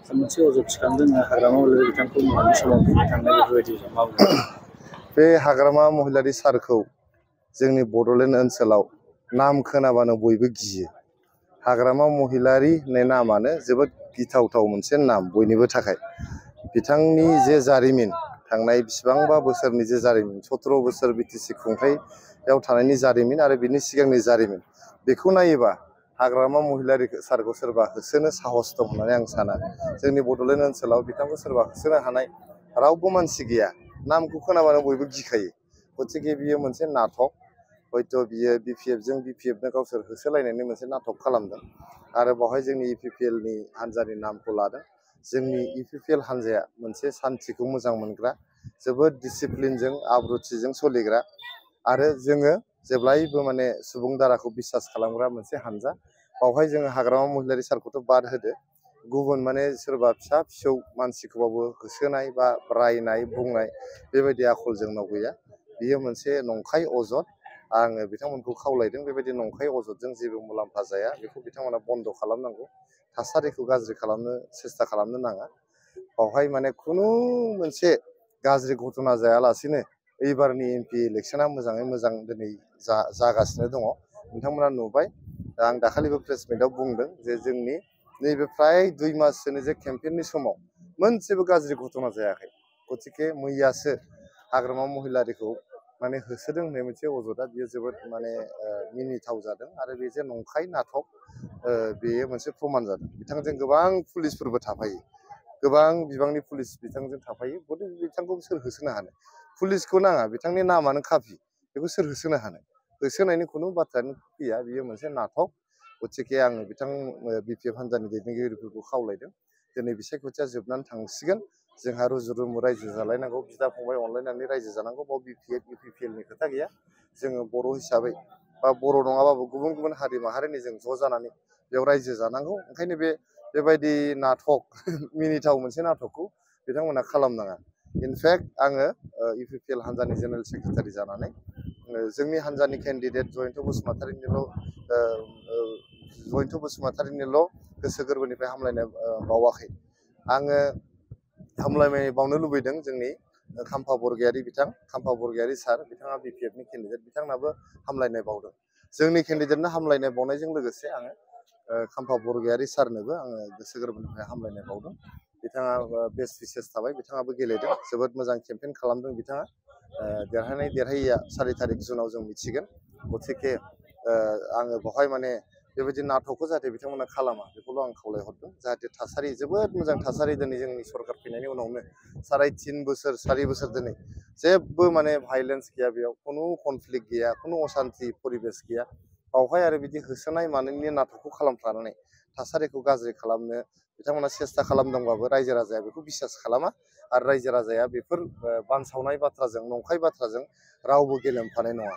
मोनसे अजद थिखांदों हाग्रामा महिलारि बिथांखौ नुनानै समाव थांनाय बेफोरबायदि मावो। बे हाग्रामा महिलारि सारखौ जोंनि बड'लेण्ड ओनसोलाव नाम खोनाबानो बयबो गियो। हाग्रामा महिलारि होननाय नामानो जोबोद गिथावथाव मोनसे नाम बयनिबो थाखाय। बिथांनि जे जारिमिन, थांनाय बेसेबांबा बोसोरनि जे जारिमिन, 17 बोसोर बिटिसि खुंथायाव थानायनि जारिमिन आरो बिनि सिगांनि जारिमिन, बेखौ नायोबा हाग्रामा महिलारि सारखौ सोरबा होसोनो साहस दं होननानै आं साना। जोंनि बड'लेण्ड ओनसोलाव बिथांखौ सोरबा होसोनो हानाय रावबो मानसि गैया। नामखौ खोनाबानो बयबो गिखायो। गतिके बियो मोनसे नाटक। हयथ' बियो बिपिएफजों बिपिएफनो गावसोर होसोलायनायनि मोनसे नाटक खालामदों आरो बावहाय जोंनि इउपिपिएलनि हान्जानि नामखौ लादों। जोंनि इउपिपिएल हान्जाया मोनसे सान्थिखौ मोजां मोनग्रा, जोबोद डिसिप्लिनजों आब्रुथिजों सोलिग्रा आरो जोङो जेब्लायबो माने सुबुं दाराखौ बिसास खालामग्रा मोनसे हान्जा। बावहाय जोङो हाग्रामा महिलारि सारखौथ' बाद होदो, गुबुन माने सोरबा फिसा फिसौ मानसिखौबाबो होसोनाय बा रायनाय बुंनाय बेबायदि आखल जोंनाव गैया। बियो मोनसे नंखाय अजद। आङो बिथांमोनखौ खावलायदों बेबायदि नंखाय अजदजों जेबो मुलाम्फा जाया, बेखौ बिथांमोना बन्द' खालामनांगौ। थासारिखौ गाज्रि खालामनो सेस्था खालामनो नाङा। बावहाय माने खुनु मोनसे गाज्रि घटना जायालासेनो एबारनि एमपि इलेक्सना मोजाङै मोजां दिनै जागासिनो दङ। नोंथांमोना नुबाय, आं दाखालिबो प्रेस मिटआव बुंदों जे जोंनि नैबे फ्राय 2 माससोनि जे केम्पेइननि समाव मोनसेबो गाज्रि घटना जायाखै। गतिके मैयासो हाग्रामा महिलारिखौ माने होसोदों होननाय मोनसे अजदआ बियो जोबोद माने मिनिथाव जादों आरो बे जे नंखाय नाटक बेयो मोनसे प्रमान जादों। बिथांजों गोबां पुलिसफोरबो थाफायो, गोबां बिबांनि पुलिस बिथांजों थाफायो। गतिके बिथांखौ सोर होसोनो हानो? पुलिसखौ नाङा, बिथांनि नामानो काफि, बेखौ सोर होसोनो हानो? होसोनायनि खुनु बाथ्रायानो फैया, बियो मोनसे नाटक। गतिके आङो बिथां बिपिएफ हान्जानि दैदेनगिरिफोरखौ खावलायदों, दिनै बिसायख'थिया जोबनानै थांसिगोन, जोंहा रुजु रुमु रायजो जालायनांगौ, बिदा फंबाय अनलायनानै रायजो जानांगौ। बाव बिपिएफ इउपिपिएलनि खोथा गैया। जोङो बर' हिसाबै बा बर' नङाबाबो गुबुन गुबुन हारि माहारिनि जों ज' जानानै बेयाव रायजो जानांगौ। ओंखायनो बेबायदि नाटक मिनिथाव मोनसे नाटकखौ बिथांमोना खालामनाङा। इनफेक्ट आङो इउपिपिएल हान्जानि जेनेरेल सेक्रेटारि जानानै जोंनि हान्जानि केन्डिडेट जयन्त बसुमतारिनिल' गोसो गोरबोनिफ्राय हामलायनाय बावाखै। आङो हामलायनाय बावनो लुबैदों जोंनि खाम्फा बरगयारि बिथां, खाम्फा बरगयारि सार, बिथाङा बिपिएफनि केन्डिडेट, बिथांनाबो हामलायनाय बावदों। जोंनि केन्डिडेटनो हामलायनाय बावनायजों लोगोसे आङो खाम्फा बरगयारि सारनोबो आङो गोसो गोरबोनिफ्राय हामलायनाय बावदों। बिथाङा बेस्ट विशेस थाबाय, बिथाङाबो गेलेदों, जोबोद मोजां केम्पेइन खालामदों बिथाङा। देरहानाय देरहायैया 4 थारिख जुनाव जों मिथिगोन। गतिके आङो बेवहाय माने बेबायदि नाटकखौ जाहाथे बिथांमोना खालामा बेखौल' आं खावलायहरदों। जाहाथे थासारि, जोबोद मोजां थासारि दिनै जोंनि सरकार फैनायनि उनावनो 3.5 बोसोर 4 बोसोर दिनै जेबो माने भाइलेन्स गैया, बेयाव खुनु कनफ्लिक्ट गैया, खुनु असान्थि परिबेस गैया। बावहाय आरो बिदि होसोनाय मानायनि नाटकखौ खालामफ्लानानै थासारिखौ गाज्रि खालामनो बिथांमोना सेस्था खालामदोंबाबो रायजो राजाया बेखौ बिसास खालामा आरो रायजो राजाया बेफोर बानसावनाय बाथ्राजों, नंखाय बाथ्राजों रावबो गेलेमफानाय नङा।